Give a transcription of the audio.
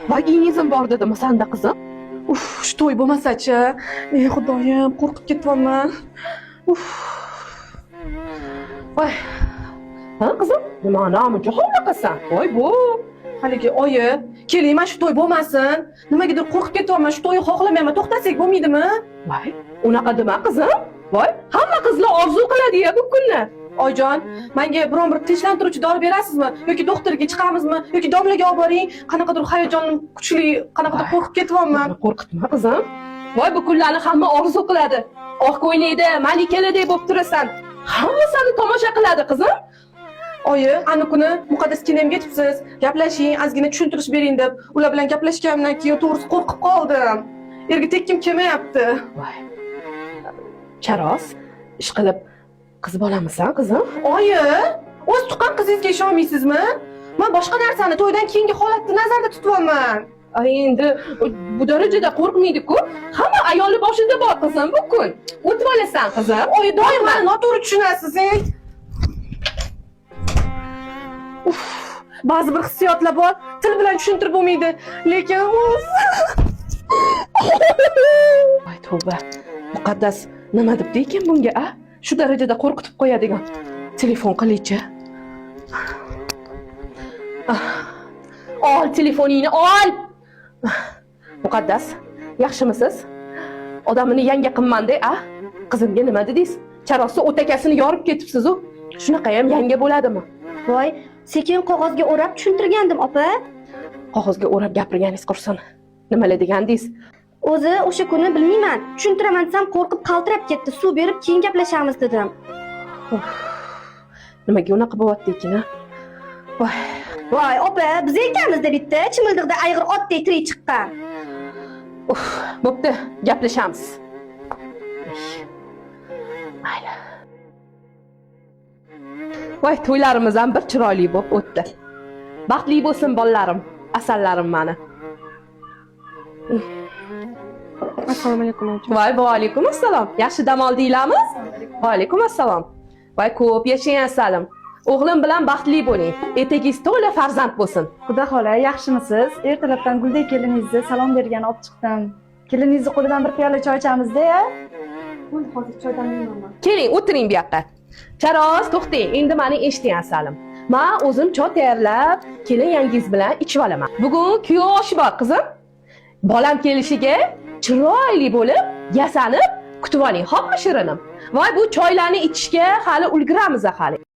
Vaginizm bor dedimi sanda, qizim? Uf, shu to'y bo'lmasachi. Ey Xudoyim, qo'rqib ketyapman. Uf. Voy. Ha, qizim? Nimani muncha hovliqasan? Voy bu. Haligi oyi, keling, mana shu to'y bo'lmasin. Nimagadir qo'rqib ketyapman, shu to'yni xohlamayman. To'xtasak bo'lmaydimi? Voy, unaqa dema, qizim. Voy, hamma qizlar orzu qiladi-ya bu kunni. Oyijon, menga biron bir tinchlantiruvchi dori berasizmi? Yoki doktorga chiqamizmi? Yoki domlaga olib boring. Qanaqadir hayajonim kuchli, qanaqadir qo'rqib ketyapman. Meni qo'rqitma, qizim. Voy, bu kunlarni hamma orzu qiladi. Oq ko'ylakda malikaladek bo'lib turasan. Hamma seni tomosha qiladi, qizim. Oyi, ani kuni Muqaddas kelinimga aytibsiz, gaplashing, ozgina tushuntirish bering deb. Ular bilan gaplashganimdan keyin to'g'risi qo'rqib qoldim. Erga tekkim kelmayapti. Voy. Charos, ish qilib qiz bolamisan, qizim? Oyi, o'z tuqqan qizingizga ishonmaysizmi? Men boshqa narsani, to'ydan keyingi holatni nazarda tutyapman. Ay, endi bu darajada qo'rqmaydi-ku. Hamma ayoli boshida bor, qizim, bu kun. O'tib olasan, qizim. Oyi, doim meni noto'g'ri tushunasiz, ey. Uf, ba'zi bir hissiyotlar bor, til bilan tushuntirib bo'lmaydi, lekin uf. Voy tavba. Muqaddas nima debdi ekan bunga, a? Shu darajada qo'rqitib qo'yadigan. Telefon qilaychi. Ah, ol telefoningni, ol. Muqaddas, yaxshimisiz? Odamini yanga qilmanda, a? Qizimga nima dedingiz? Charosi o'takasini yorib ketibsiz-u. Shunaqa ham yanga bo'ladimi? Voy, sekin qog'ozga o'rab tushuntirgandim, opa. Qog'ozga o'rab gapirganingiz qursin. Nimalar degandingiz? O'zi o'sha kuni bilmayman, tushuntiraman desam qo'rqib qaltirab ketdi. Suv berib keyin gaplashamiz dedim. Nimaga unaqa bo'lyapti ekan, a? Voy, Voy, opa, biz ekanmizda bitta chimildiqda ayg'ir otdek tirik chiqqan. Uf, bo'pti, gaplashamiz. Mayli. Voy, to'ylarimiz ham bir chiroyli bo'lib o'tdi. Baxtli bo'lsin bolalarim, asallarim mani. Assalomu alaykum, oyijon. Voy, va alaykum assalom. Yaxshi dam oldinglarmi? Va alaykum assalom. Voy, ko'p yashang, asalim. O'g'lim bilan baxtli bo'ling. Etagingiz to'la farzand bo'lsin. Xudo xola, yaxshimisiz? Ertalabdan guldek keliningizni salom bergani olib chiqdim. Keliningizni qo'lidan bir piyola choy ichamizda, ya? Bo'ldi, hozir choy damlayman. Keling, o'tiring bu yoqqa. Charoz, to'xtang. Endi meni eshiting, asalim. Men o'zim choy tayyorlab, kelin yangiz bilan ichib olaman. Bugun kuyov oshi bor, qizim. Bolam kelishiga chiroyli bo'lib, yasanib kutib oling, xo'pmi, shirinim? Voy, bu choylarni ichishga hali ulguramiz hali.